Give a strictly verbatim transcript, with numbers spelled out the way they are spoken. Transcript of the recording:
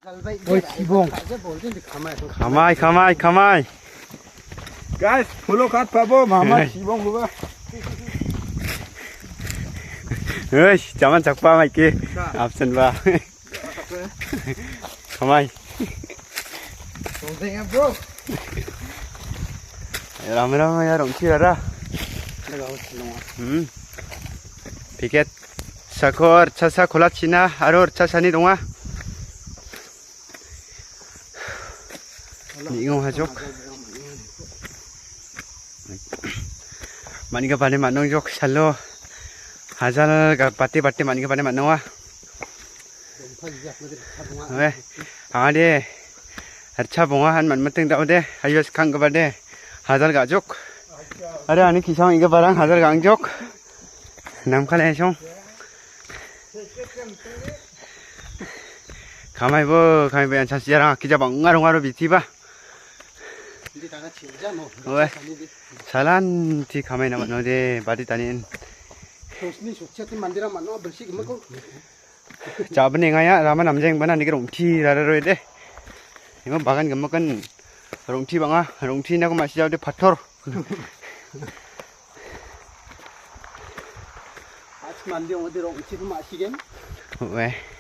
Oi, sibong. Kamai, kamai, kamai. Guys, follow kat pabo, mama sibong gua. Hei, jaman chakpa maike. Absent ba. Kamai. Bro. Rame rame ya rong·chi rara. Hmm. Piket sakor chasa kola china aro chasani donga. Ni·ong hajok. Maniga bane manong jok salo. Hajal ga bate bate maniga bane manonga. Oe, angade. Archa bonga han man mating dao de. Ayo skang ga bade. Hajal ga jok. Are ani kisang iga barang hajal ga jok. Nam kale song. Kamai bo, kamai bo, yang chas jarang, kija bang ngaro ngaro biti ba. Oe, salan ti kamai nama no de, badi tanin. Sosni sotsia ti mandira mano, bersih gemako. Jabni ngaya, rama namjeng bana nike rongti rara roe de. Ima bagan gemakan rongti banga, rongti nako masih jauh de pathor. Ach mandi ong de rong isi ma sigen. Oe.